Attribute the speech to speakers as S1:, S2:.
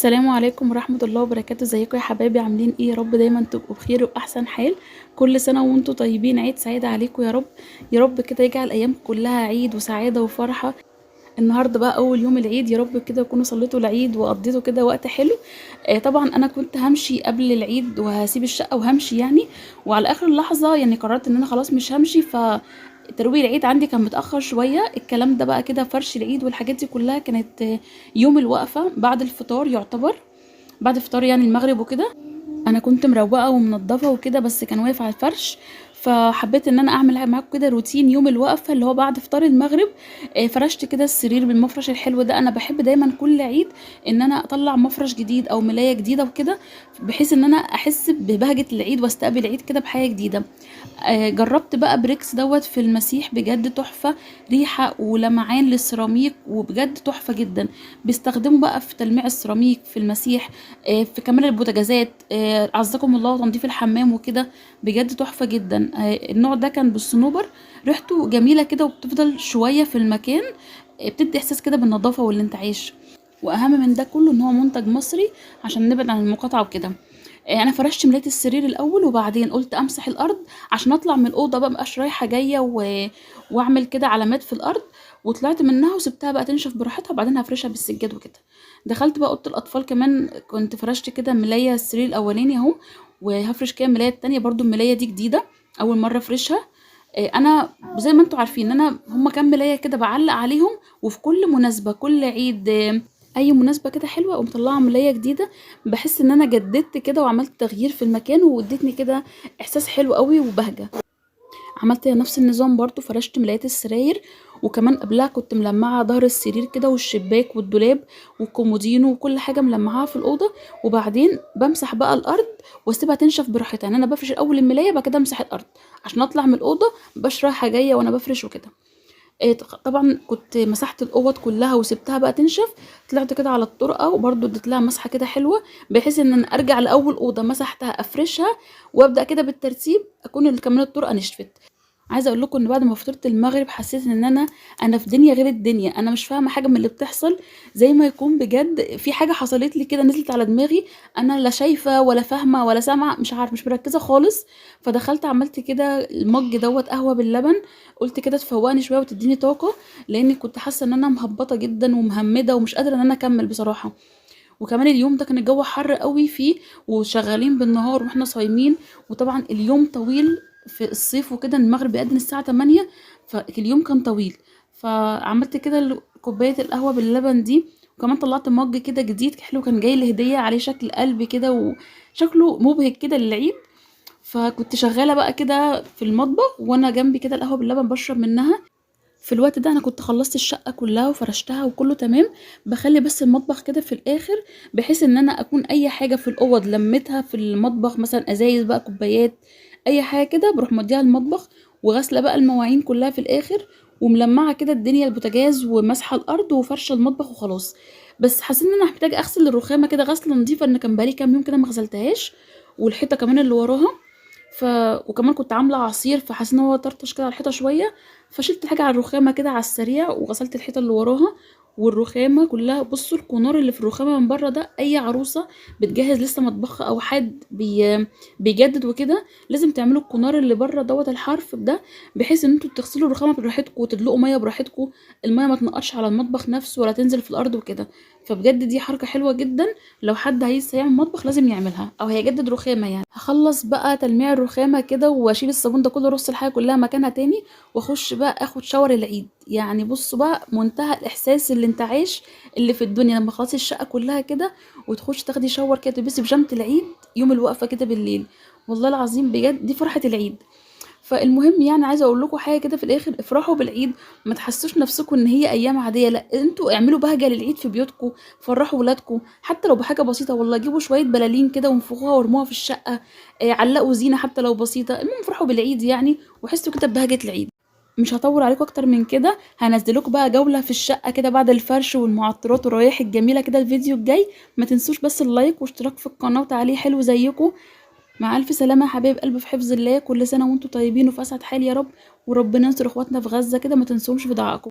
S1: السلام عليكم ورحمة الله وبركاته. ازيكم يا حبايبي؟ عاملين ايه؟ يا رب دايما تبقوا بخير وبأحسن حال. كل سنة وانتم طيبين، عيد سعيد عليكم يا رب. يا رب كده يجعل ايام كلها عيد وسعادة وفرحة. النهارده بقى اول يوم العيد، يا رب كده تكونوا صليتوا العيد وقضيتوا كده وقت حلو. طبعا انا كنت همشي قبل العيد وهسيب الشقة وهمشي يعني، وعلى اخر لحظة يعني قررت ان انا خلاص مش همشي. ف ترويق العيد عندي كان متأخر شوية. الكلام ده بقى كده فرش العيد والحاجات دي كلها كانت يوم الوقفة بعد الفطار، يعتبر بعد الفطار يعني المغرب وكده. انا كنت مروقه ومنضفه وكده، بس كان واقف على الفرش، فحبيت ان انا اعمل معاكم كده روتين يوم الوقفة اللي هو بعد فطار المغرب. فرشت كده السرير بالمفرش الحلو ده. انا بحب دايما كل عيد ان انا اطلع مفرش جديد او ملايه جديدة وكده، بحيث ان انا احس ببهجه العيد واستقبل العيد كده بحاجة جديدة. جربت بقى بريكس دوت في المسيح، بجد تحفة، ريحه ولمعان للسيراميك وبجد تحفة جدا. بيستخدموا بقى في تلميع السيراميك في المسيح، في كمان البوتاجازات، عزكم الله، وتنظيف الحمام وكده، بجد تحفة جدا. النوع ده كان بالصنوبر، ريحته جميلة كده وبتفضل شوية في المكان، بتدي احساس كده بالنظافة والانتعاش. واهم من ده كله ان هو منتج مصري عشان نبعد عن المقاطعة وكده. انا فرشت ملايه السرير الاول، وبعدين قلت امسح الارض عشان اطلع من الاوضة بقى مبقاش رايحة جاية واعمل كده علامات في الارض. وطلعت منها وسبتها بقى تنشف براحتها، وبعدين هفرشها بالسجاد وكده. دخلت بقى اوضة الاطفال، كمان كنت فرشت كده ملايه السرير الاولاني اهو، وهفرش كده الملايه التانية برضو. الملايه دي جديدة، اول مرة افرشها. انا زي ما انتوا عارفين ان انا هما كام ملايه كده بعلق عليهم، وفي كل مناسبة، كل عيد، اي مناسبة كده حلوة اقوم مطلعه ملايه جديدة. بحس ان انا جددت كده وعملت تغيير في المكان، وادتني كده احساس حلو قوي وبهجة. عملت نفس النظام برضو، فرشت ملايات السراير، وكمان قبلها كنت ملمعه ظهر السرير كده والشباك والدولاب والكومودينو وكل حاجة ملمعاها في الاوضة. وبعدين بمسح بقى الارض واسيبها تنشف براحتها. يعني انا بفرش الاول الملايه، بعد كده امسح الارض عشان اطلع من الاوضة مبقاش رايحة جاية وانا بفرش وكده. طبعا كنت مسحت الاوض كلها وسبتها بقى تنشف. طلعت كده على الطرقه وبرده اديت لها مسحه كده حلوة، بحيث ان انا ارجع لاول اوضة مسحتها افرشها وابدا كده بالترتيب، اكون كمان الطرقه نشفت. عايزه اقول لكم ان بعد ما فطرت المغرب حسيت ان انا في دنيا غير الدنيا، انا مش فاهمه حاجة من اللي بتحصل، زي ما يكون بجد في حاجة حصلت لي كده نزلت على دماغي، انا لا شايفه ولا فاهمه ولا سامعه، مش عارفه، مش مركزه خالص. فدخلت عملت كده المج دوت قهوة باللبن، قلت كده تفوقني شوية وتديني طاقة، لاني كنت حاسه ان انا مهبطه جدا ومهمده ومش قادرة ان انا اكمل بصراحة. وكمان اليوم ده كان الجو حر قوي فيه، وشغالين بالنهار واحنا صايمين، وطبعا اليوم طويل في الصيف وكده، المغرب بيقدم الساعة 8، فاليوم كان طويل. فعملت كده كوباية القهوة باللبن دي، وكمان طلعت مج كده جديد حلو، كان جاي لي هدية عليه شكل قلب كده وشكله مبهج كده للعيد. فكنت شغالة بقى كده في المطبخ وانا جنبي كده القهوة باللبن بشرب منها. في الوقت ده انا كنت خلصت الشقة كلها وفرشتها وكله تمام، بخلي بس المطبخ كده في الاخر، بحيث ان انا اكون اي حاجة في الاوض لميتها في المطبخ، مثلا ازايز بقى، كوبايات، اي حاجة كده بروح موديها المطبخ، وغاسله بقى المواعين كلها في الاخر، وملمعه كده الدنيا البوتاجاز، ومسحه الارض، وفرشه المطبخ وخلاص. بس حسيت ان انا محتاجه اغسل الرخامه كده غسله نظيفة، ان كان بقالي كام يوم كده ما غسلتهاش، والحيطه كمان اللي وراها. وكمان كنت عامله عصير، فحسيت ان هو طرطش كده على الحيطة شوية، فشلت حاجة على الرخامه كده على السريع وغسلت الحيطة اللي وراها والرخامه كلها. بصوا الكونار اللي في الرخامه من بره ده، اي عروسه بتجهز لسه مطبخها او حد بيجدد وكده لازم تعملوا الكونار اللي بره دوت الحرف ده، بحيث ان انتوا تغسلوا الرخامه براحتكم وتدلقوا مية براحتكم، المية ما تنقطش على المطبخ نفسه ولا تنزل في الارض وكده. فبجد دي حركة حلوة جدا، لو حد عايز يعمل مطبخ لازم يعملها، او هيجدد رخامه يعني. هخلص بقى تلميع الرخامه كده واشيل الصابون ده كله، رص الحاجة كلها مكانها تاني، واخش بقى اخد شاور العيد. يعني بصوا بقى منتهى الاحساس اللي انت عايش اللي في الدنيا لما خلاص الشقة كلها كده وتخش تاخدي شاور كده، تلبسي بيجامه العيد يوم الوقفة كده بالليل، والله العظيم بجد دي فرحه العيد. فالمهم يعني عايزه اقول لكم حاجة كده في الاخر، افرحوا بالعيد، ما تحسوش نفسكم ان هي ايام عادية، لا انتوا اعملوا بهجة للعيد في بيوتكم، فرحوا ولادكم حتى لو بحاجة بسيطة، والله جيبوا شوية بلالين كده وانفخوها وارموها في الشقة، علقوا زينة حتى لو بسيطة، المهم افرحوا بالعيد يعني، وحسوا كده ببهجه العيد. مش هطول عليكم اكتر من كده، هنزلكم بقى جولة في الشقة كده بعد الفرش والمعطرات والروايح الجميلة كده الفيديو الجاي. ما تنسوش بس اللايك واشتراك في القناة وتعليق حلو زيكم. مع الف سلامه يا حبايب قلبي، في حفظ الله، كل سنة وانتم طيبين وفي اسعد حال يا رب، وربنا ينصر اخواتنا في غزة كده، ما تنسوهمش في دعائكم.